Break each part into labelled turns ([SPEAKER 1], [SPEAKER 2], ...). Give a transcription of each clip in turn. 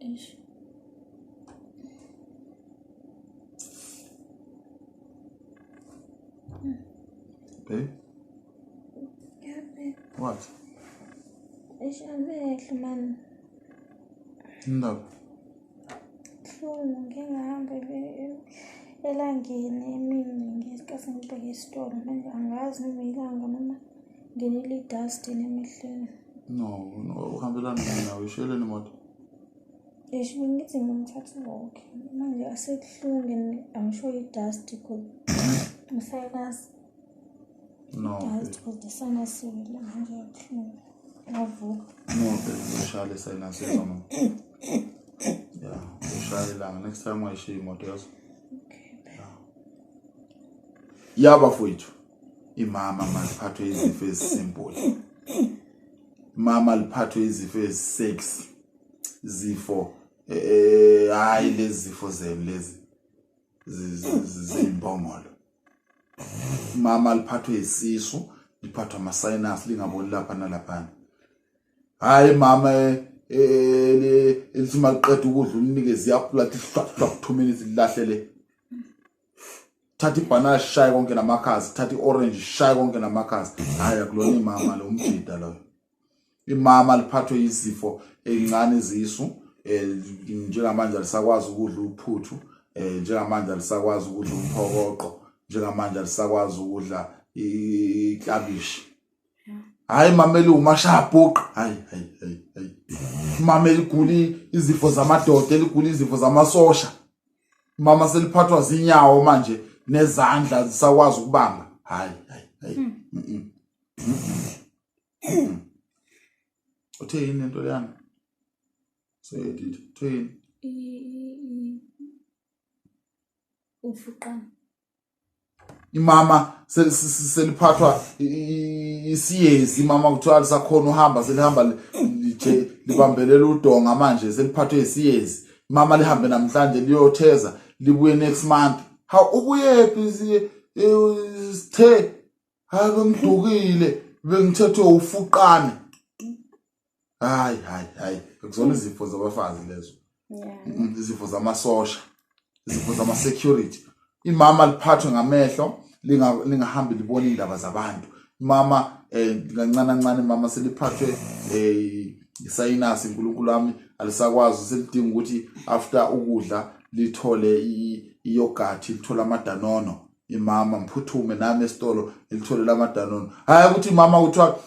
[SPEAKER 1] Eish.
[SPEAKER 2] Babe?
[SPEAKER 1] Yeah, babe.
[SPEAKER 2] What?
[SPEAKER 1] Eish, amehlo man.
[SPEAKER 2] Indaba.
[SPEAKER 1] Buhlungu ngike ngahamba elangeni emini ngesikhathi ngibheke esitolo manje angazi noma ilanga noma ngenile i-dust emehlweni.
[SPEAKER 2] No, no, uhambelani nawe ishiyeleni imoto.
[SPEAKER 1] Eish bengithi ngimthatha wonke manje asekuhlungu I'm sure i-dust cause ngisayikazi.
[SPEAKER 2] No.
[SPEAKER 1] Dust cause the sinus manje kuhlungu. Ngavuka.
[SPEAKER 2] No, babe, ushaya le sinus mama. Yeah, ushaya ilanga. Next time ungayishiya imoto yazo.
[SPEAKER 1] Okay.
[SPEAKER 2] Ya bafowethu, imama maliphathwe izifo ezisimple. Mama liphathwe izifo ezi-6 zifo hayi lezi zifo zenu lezi ziyimbongolo. Mama liphathwe isisu, liphathwa ama-sinus lingaboni lapha nalaphana. Hayi mama elithi maliqeda ukudla umnikeze iapula lithi hlwa hlwa 2 minutes lilahle le. Thatha ibhanana shaye konke namakhasi, thatha i-orange shaye konke namakhasi. Hayi akulona imama lo umjida loyo. Imama liphathwe izifo ezincane izisu njengamanje alisakwazi ukudla uphuthu, njengamanje alisakwazi ukudla umphokoqo, njengamanje alisakwazi ukudla iklabishi. Hayi mama eliwumashabhuqa, hayi hayi hayi hayi. Mama eligula izifo zamadoda, eligula izifo zamasosha. Mama seliphathwa zinyawo manje nezandla zisakwazi ukubamba. Hayi hayi hayi. Uthe yini lento leyana? Seyedit. Uthe yini?
[SPEAKER 1] Ufuqana.
[SPEAKER 2] Imama seliphathwa isiyezi, imama kuthiwa lisakhona uhamba, selihamba nje libambelela udonga manje seliphathwe isiyezi. Mama lihambe namhlanje liyotheza libuye next month. Hawu ubuyephi sithe hayi bengidukile bengithethwe ufuqane. Hayi hayi hayi akuzona izifo zabafazi lezo. Izifo zamasosha, izifo zama security. Imama liphathwe ngamehlo lingahambi libona indaba zabantu. Mama kancane kancane mama seliphathwe isinus, uNkulunkulu wami alisakwazi, selidinga ukuthi after ukudla lithole iyogurt, lithole amadanono. Imama mphuthume nami esitolo lithole lamadanono. Hayi ukuthi mama kuthiwa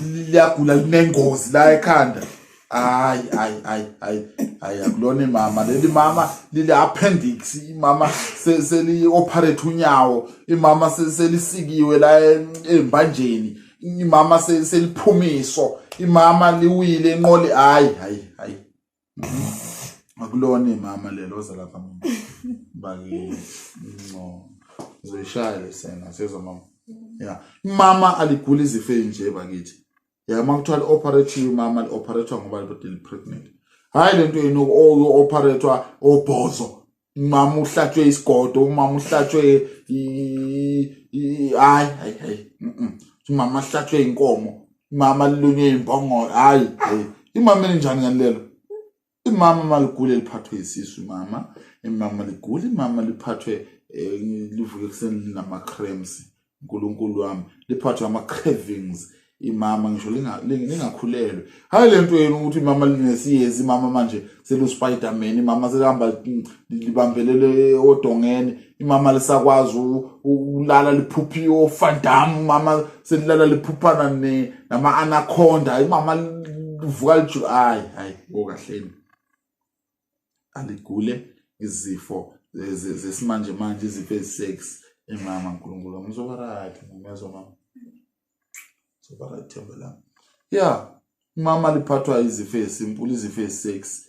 [SPEAKER 2] liyagula linengozi la ekhanda. Hayi hayi hayi hayi hayi akulona imama leli, mama lile appendix, imama seli operate unyawo, imama selisikiwe la embanjeni, imama seliphumiso, imama liwile enqoli. Hayi hayi hayi akulona imama lelo oza lapha mama bake no uzoyishaya le sena sezwa mama. Yeah, mama aligula izifo ezinje bakithi. Ya uma kuthiwa li-operate mama li-operate ngoba libode li-pregnant. Hayi lento yenu oyo-operate obhozo. Mama uhlatshwe isigodo, umama uhlatshwe hayi hayi hayi. Umama uhlatshwe inkomo, mama lilunywe imbongolo. Hayi hayi. Imama elinjani ngani lelo? Imama maligule liphathwe isisu, mama. Imama ligule, imama liphathwe livuke ekuseni linama cramps. uNkulunkulu wami liphathwe ama cravings. Imama ngisho lingakhulelwe. Hayi lento yenu ukuthi imama linesiyezi, imama manje selu Spider-Man, imama selihamba libambelele odongeni, imama lisakwazi ukulala liphuphi oVan Damme, imama selilala liphuphana nama anaconda, imama livuka liju. Hayi hayi okahleni aligule izifo zesimanje manje, izifo ezi-6. Imama uNkulunkulu wami uzoba right, ngiyezwa mama, uzoba right themba lami. Yeah, mama liphathwa izifo ezisimple, izifo ezi-6.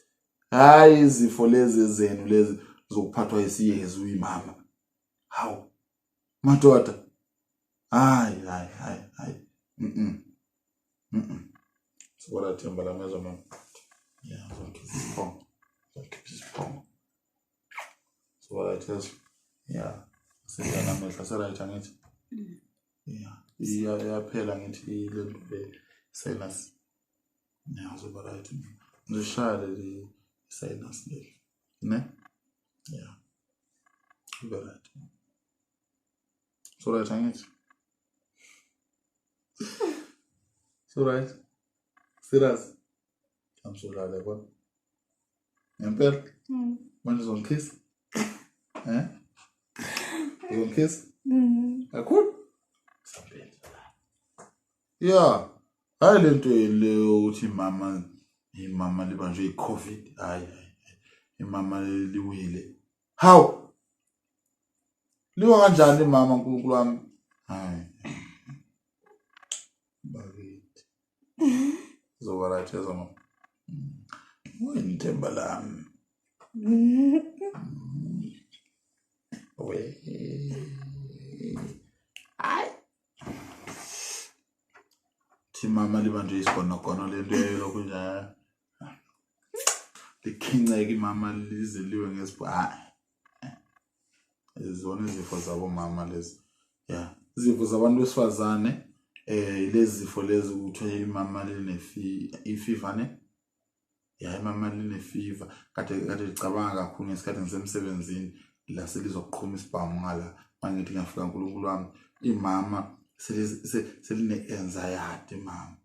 [SPEAKER 2] Hayi izifo lezi ezenu lezi zokuphathwa isiyezi uyimama. Hawu madoda, hayi hayi hayi hayi. Uzoba right themba lami, ngiyezwa mama. Yeah, uzokhipha isiphongo, uzokhipha isiphongo. Uzoba right yazi. Yeah, seyana amehlo ase-right angithi. Yeah, iyaphela ngithi le nto le sinus. Yeah, uzoba right. Ngishaya leli Sinus leli. Ne? Yeah. Ube right. So right angithi. So right. Serious. I'm so right yabona. Ngempela. Manje uzongikhisa? Eh? Uzongikhisa?
[SPEAKER 1] Mm.
[SPEAKER 2] Kakhulu. Sampela. Yeah. Hayi lento le ukuthi mama imama libanjwe i-COVID. Hayi hayi. Imama liwile. Hawu. Liwa kanjani mama uNkulunkulu wami? Hayi. Bakithi. Zoba right yazo mama. Wena ithemba lami. We. Hayi. Thi mama libanjwe isigonogono lento yelokhu njalo. Likhinceke imama lize liwe ngesibho. Hayi. Izona izifo zabomama lezi. Yeah. Izifo zabantu besifazane eh lezi zifo lezi kuthiwa imama line fever ne. Ya imama line fever. Kade kade ngicabanga kakhulu ngesikhathi ngisemsebenzini la selizoqhuma isibhamu ngala mangithi ngiyafika uNkulunkulu wami imama seline anxiety mama.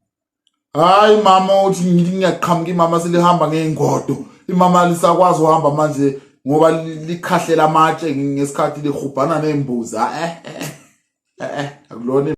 [SPEAKER 2] Hayi mama uthi ngithi ngiyaqhamuka imama selihamba ngeyingodo. Imama lisakwazi uhamba manje ngoba likhahlela amatshe ngesikhathi lihubhana nezimbuzi. Eh eh eh, eh akulona.